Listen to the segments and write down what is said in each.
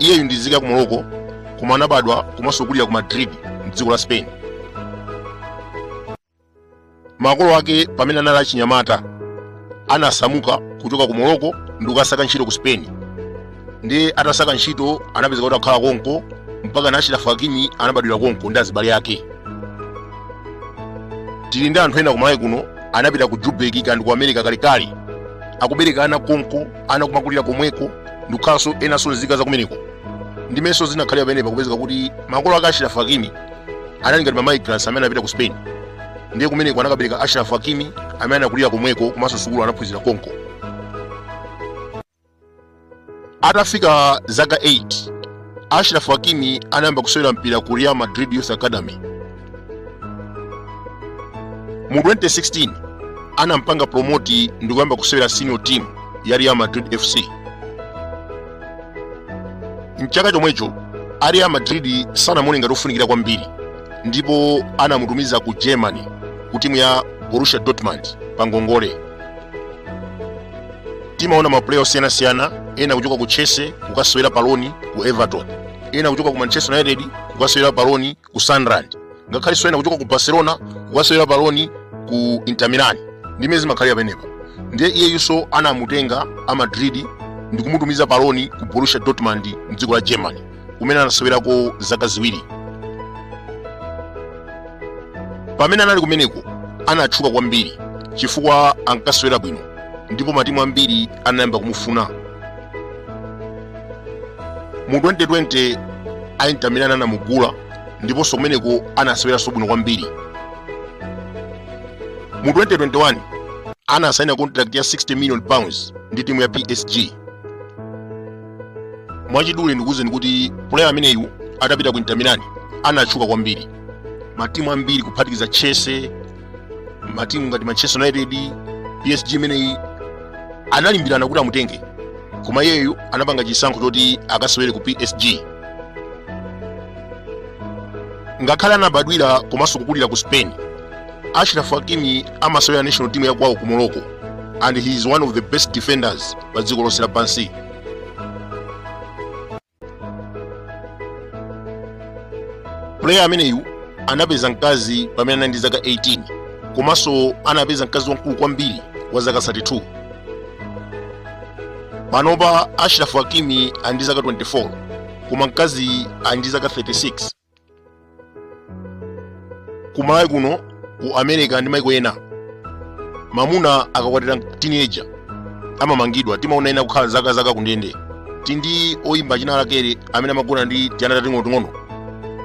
Iyeyu ndi nzika ya ku Morocco, koma anabadwa komanso kukulira ku Madrid mdziko la Spain. Makolo ake pamene anali achinyamata anasamuka kuchoka ku Morocco ndi kukasaka ntchito ku Spain. Ndiye atasaka ntchito anapeza kuti akukhala konko mpaka na Achraf Hakimi anabadwira konko ndi azibale ake. Tili ndi anthu ena ku Malawi kuno anapita ku Jubeki kandi ku America kalekale, akubereka ana konko, ana kumakulira komweko ndikukhalanso enanso nzika za kumeneko. Ndimenso zinakhalira pamenepa, kupezeka kuti makolo ake Achraf Hakimi anali ngati ma migrants amene anapita ku Spain, ndiye kumeneko anakabereka Achraf Hakimi amene anakulira komweko komanso sukulu anaphunzira konko. Atafika zaka 8, Achraf Hakimi anayamba kusewera mpira ku Real Madrid Youth Academy. Mu 2016 anampanga promote ndi kuyamba kusewera senior team ya Real Madrid FC. Mchaka chomwecho a Real Madrid sanamuone ngati ofunikira kwambiri ndipo anamutumiza ku Germany ku timu ya Borussia Dortmund pa ngongole. Timaona mapuleya osiyanasiyana, ena kuchoka ku Chelsea kukasewera pa loan ku Everton, ena kuchoka ku Manchester United kukasewera pa loan ku Sunderland, ngakhalenso ena kuchoka ku Barcelona kukasewera pa loan ku Inter Milan. Ndimene zimakhalira pamenepa. Ndiye iyeyunso anamutenga a Madrid ndi kumutumiza pa loan ku Borussia Dortmund mdziko la Germany, kumene anasewerako zaka 2. Pamene anali kumeneko anatchuka kwambiri chifukwa ankasewera bwino ndipo matimu ambiri anayamba kumufuna. Mu 2020 a Inter Milan anamugula ndiponso kumeneko anaseweranso bwino kwambiri. Mu 2021 anasaina contract ya 60 million pounds ndi timu ya PSG. Mwachidule ndikuwuzeni kuti player ameneyu atapita ku Inter Milan anatchuka kwambiri. Matimu ambiri kuphatikiza Chelsea, matimu ngati Manchester United, PSG imeneyi analimbirana kuti amutenge, koma iyeyu anapanga chisankho choti akasewere ku PSG. Ngakhale anabadwira komanso kukulira ku Spain, Achraf Hakimi amasewera national team ya kwawo ku Morocco and he is one of the best defenders pa dziko lonse lapansi. Player ameneyu anapeza mkazi pamene anali ndi zaka 18 komanso anapeza mkazi wamkulu kwambiri wa zaka 32. Panopa Achraf Hakimi ali ndi zaka 24 koma mkazi ali ndi zaka 36. Ku Malawi kuno, ku America ndi maiko ena, mamuna akakwatira teenager amamangidwa. Timaona ena kukhala zaka zaka kundende. Tili ndi oyimba achina R. Kelly amene amagona ndi tiana tating'onoting'ono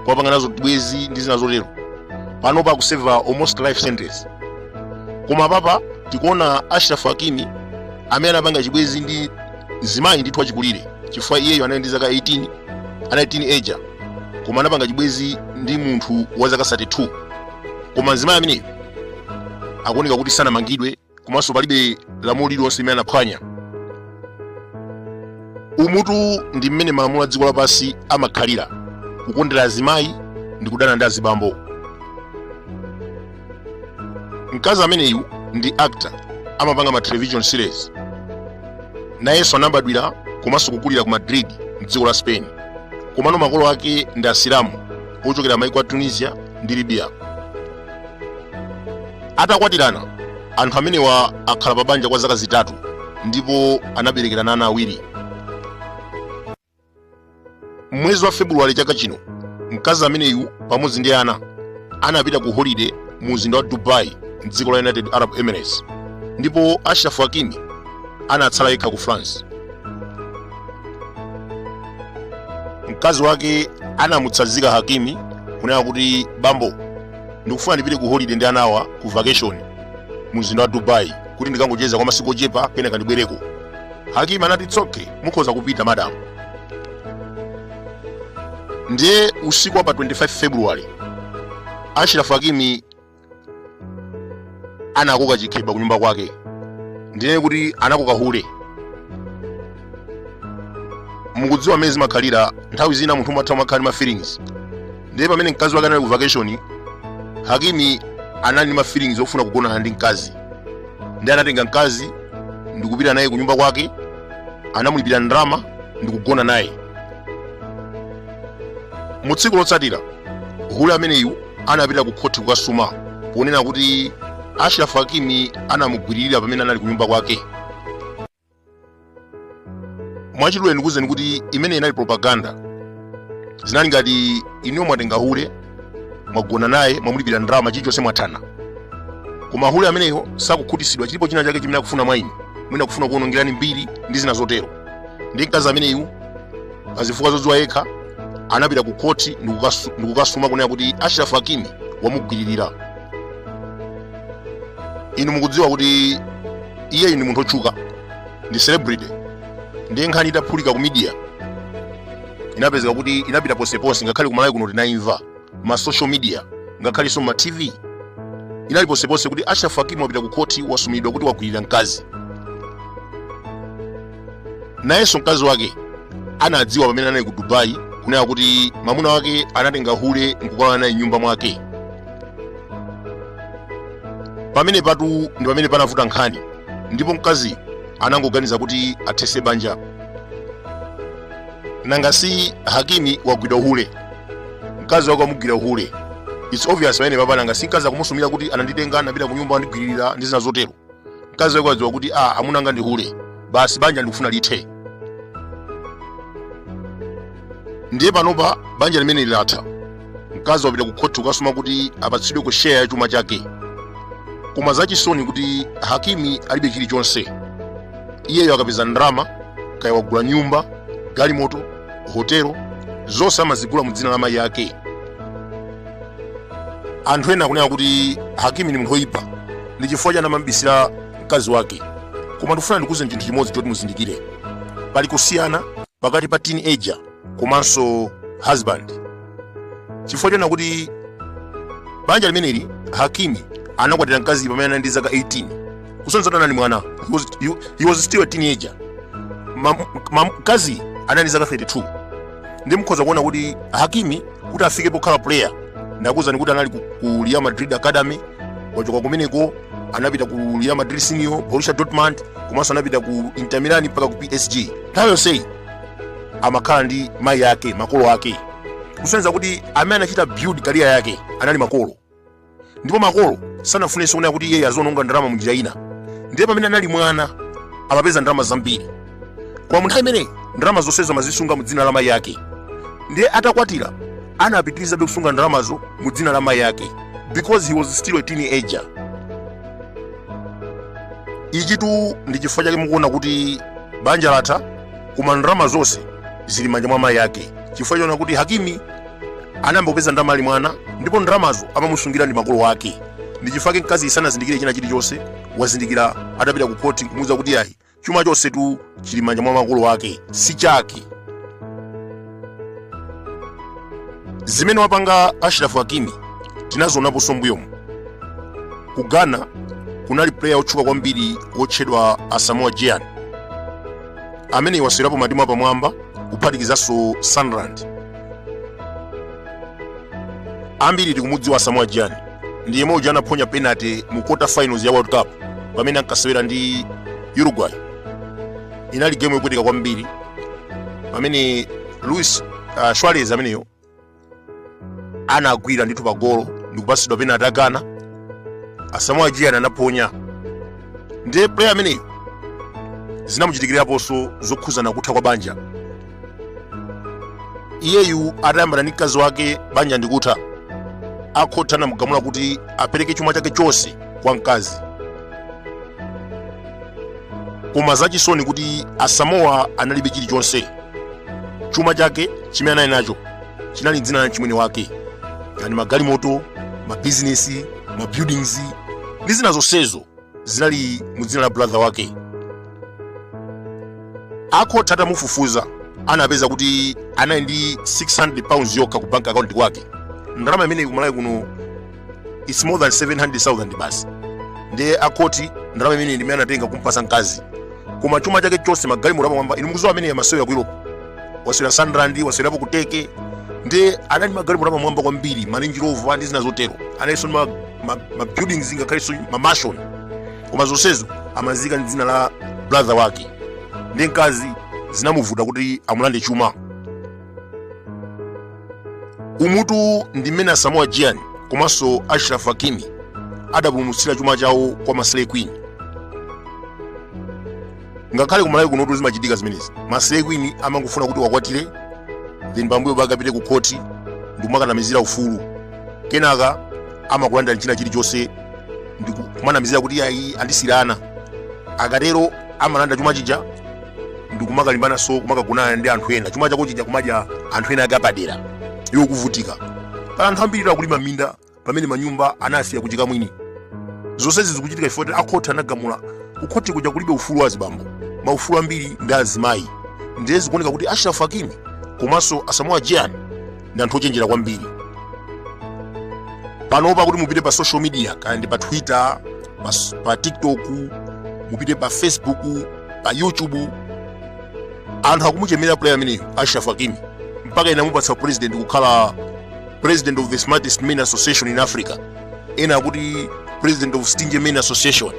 kuwapanga nazo bwezi ndi zina zotero. Panopa akuseva almost life sentence. Koma apapa tikuona Achraf Hakimi amene anapanga chibwezi ndi mzimayi ndithu wachikulire, chifukwa iyeyo anali ndi zaka 18, anali teenager, koma anapanga chibwezi ndi munthu wa zaka 32. Koma mzimayi ameneyo akuoneka kuti sanamangidwe komanso palibe lamulo lililonse limene anaphwanya. Umutu ndi mmene malamulo a dziko lapansi amakhalira, kukondera azimayi ndi kudana ndi azibambo. Mkazi ameneyu ndi actor, amapanga ma television series. Nayenso anabadwira komanso kukulira ku Madrid mdziko la Spain, komano makolo ake ndi asilamu ochokera maiko a Tunisia ndi Libya. Atakwatirana, anthu amenewa akhala pa banja kwa zaka 3 ndipo anaberekerana ana 2. Mwezi wa Februwale chaka chino, mkazi ameneyu pamodzi ndi ana anapita ku holiday mu mzinda wa Dubai mdziko la United Arab Emirates, ndipo Achraf Hakimi anatsala yekha ku France. Mkazi wake anamutsanzika Hakimi kunena kuti, bambo, ndikufuna ndipite ku holiday ndi anawa ku vacation mu mzinda wa Dubai kuti ndikangocheza kwa masiku ochepa kenaka ndibwereko. Hakimi anati, it's okay, mukhoza kupita madam. Ndiye usiku wa pa 25 February Achraf Hakimi anakoka chikheba kunyumba kwake, ndinene kuti anakoka hule. Mukudziwa mmene zimakhalira, nthawi zina munthu umatha umakhala ndi ma feelings. Ndiye pamene mkazi wake anali ku vacation, Hakimi anali ndi ma feelings ofuna kugonana ndi mkazi, ndiye anatenga mkazi ndikupita naye kunyumba kwake, anamulipira ndalama ndikugona naye. Mu tsiku lotsatira, hule ameneyu anapita ku khoti kukasuma ponena kuti Ashraf Hakimi anamugwiririra pamene anali kunyumba kwake. Mwachidule ndikuwuzeni kuti imene inali propaganda. Zinali ngati inuyo mwatenga hule, mwagona naye, mwamulipira ndalama, chilichonse mwathana, koma hule ameneyo sakukhutitsidwa, chilipo china chake chimene akufuna mwa inu, mwina akufuna kuonongerani mbiri ndi zina zotero. Ndi mkazi ameneyu pazifukwa zodziwa yekha anapita ku khoti ndikukasuma kunena kuti Ashraf Hakimi wamugwiririra. Inu mukudziwa kuti iyeyu ndi munthu otchuka, ndi celebrity. Ndiye nkhani itaphulika ku media, inapezeka kuti inapita ponseponse, ngakhale ku Malawi kuno tinayimva ma social media, ngakhalenso ma TV, inali ponseponse kuti Ashraf Hakimi wapita ku khoti, wasumidwa kuti wagwirira mkazi. Nayenso mkazi wake anadziwa pamene anali ku Dubai kunena kuti mamuna wake anatenga hule nkukalowa naye nyumba mwake. Pamene patu ndi pamene panavuta nkhani, ndipo mkazi anangoganiza kuti athese banja. Nanga si Hakimi wagwidwa uhule, mkazi wake wamugwira uhule, it's obvious pamene papa. Nanga si mkazi akumusumira kuti ananditenga, anapita ku nyumba, wandigwiririra ndi zina zotero. Mkazi wake wadziwa kuti a amuna anga ndi hule, basi banja ndikufuna lithe. Ndiye panopa banja limene latha, mkazi wapita ku khoti kukasuma kuti apatsidwe ku share ya chuma chake. Koma zachisoni kuti Hakimi alibe chilichonse. Iyeyo akapeza ndalama, kaya wagula nyumba, galimoto, hotelo, zonse amazigula mu dzina la mayi ake. Anthu ena akunena kuti Hakimi ndi munthu woyipa, ndi chifukwa chani amamubisira mkazi wake. Koma ndikufuna ndikuwuzeni chinthu chimodzi choti muzindikire: pali kusiyana pakati pa teenager komanso husband, chifukwa chonena kuti banja limeneli Hakimi anakwatira mkazi pamene anali ndi zaka 18, kusonyeza kuti anali mwana. He was still a teenager. Mkazi anali ndi zaka 32. Ndi mukhoza kuona kuti Hakimi kuti afike pokhala player, ndakuwuzani kuti anali ku Real Madrid Academy, wachoka kumeneko anapita ku Real Madrid Senior, Borussia Dortmund, komanso anapita ku Inter Milan mpaka ku PSG. Nthawi yonseyi amakhala ndi mayi ake, makolo ake, kusonyeza kuti amene anachita build career yake anali makolo, ndipo makolo sanafunenso kunena kuti iye aziononga ndalama munjira ina. Ndiye pamene anali mwana amapeza ndalama zambiri, koma munthawi imeneyi ndalama zonsezo amazisunga mu dzina la mayi ake. Ndiye atakwatira anapitirizabe kusunga ndalamazo mu dzina la mayi ake because he was still a teenager. Ichitu ndi chifukwa chake mukuona kuti banja latha koma ndalama zonse zili manja mwa mayi ake, chifukwa chonena kuti Hakimi anayamba kupeza ndalama ali mwana ndipo ndalamazo amamusungira ndi makolo ake. Ndi chifukwa chake mkazi sanazindikire china chilichonse, wazindikira atapita ku khoti kumuwuza kuti ayi, chuma chonsetu chili manja mwa makolo ake, si chake. Zimene wapanga Ashraf Hakimi tinazionaponso mbuyomu. Ku Ghana kunali player otchuka kwambiri wotchedwa Asamoah Gyan, amene wasewerapo matimu apamwamba kuphatikizanso Sunderland. Ambiri tikumudziwa Asamoah Gyan, ndi yemwe uja anaphonya penalty mu quarter finals ya World Cup pamene ankasewera ndi Uruguay. Inali game yopweteka kwambiri pamene Luis Suarez ameneyo anagwira ndithu pa golo ndikupatsidwa penalty a Ghana. Asamoah Gyan anaphonya. Ndiye player ameneyo zinamuchitikiraponso zokhuzana kutha kwa banja. Iyeyu atayambana ndi mkazi wake, banja ndikutha, akhoti anamugamula kuti apereke chuma chake chonse kwa mkazi. Koma zachisoni kuti Asamoah analibe chilichonse. Chuma chake chimene anali nacho chinali dzina la mchimwene wake, yani magalimoto, mabizinesi, mabuildings ndi zina zonsezo zinali mu dzina la brother wake. Akhoti atamufufuza anapeza kuti anali ndi 600 pounds yokha ku bank account kwake. Ndalama imeneyi kumalawi kuno it's more than 700,000 basi. Ndiye akhoti ndalama imeneyi ndimene anatenga kumpasa mkazi, koma chuma chake chonse, magalimoto apamwamba, inu mukudziwa amene amasewera ku Europe, wasewera Sunderland, wasewerapo ku Turkey, ndiye anali magalimoto apamwamba kwambiri, ma Range Rover ndi zina zotero. Analinso ndi ma buildings, ngakhalenso ma mansion, koma zonsezo amazika ndi dzina la brother wake. Ndiye mkazi zinamuvuta kuti amulande chuma. Umutu ndi mmene Asamoah Gyan komanso Ashraf Hakimi adapulumutsira chuma chawo kwa ma slay queen. Ngakhale kumalawi kunotu zimachitika zimenezi. Ma slay queen amangofuna kuti wakwatire, then pambuyo pake apite ku khoti ndikumakanamizira ufulu, kenaka amakulanda china chilichonse ndikumanamizira kuti ayi, andisirana. Akatero amalanda chuma chija ndikumakalimbanaso kumakagonana ndi anthu ena, chuma chako chija kumadya anthu ena ake apadera, iwe kuvutika. Pali anthu ambiri akulima minda pamene manyumba anasiya kuchikamwini. Zonsezi zikuchitika chifukwa kuti akhoti anagamula. Kukhoti kuja kulibe ufulu wa azibambo, maufulu ambiri ndi azimayi. Ndiye zikuoneka kuti Ashraf Hakimi komanso Asamoah Gyan ndi anthu ochenjera kwambiri. Panopa kuti mupite pa social media, kaya ndi pa Twitter, pa TikTok, mupite pa Facebook, pa YouTube, anthu akumuchemera player ameneyo Ashraf Hakimi, mpaka inamupatsa president kukhala president of the Smartest Men Association in Africa, ena akuti president of Stingy Men Association.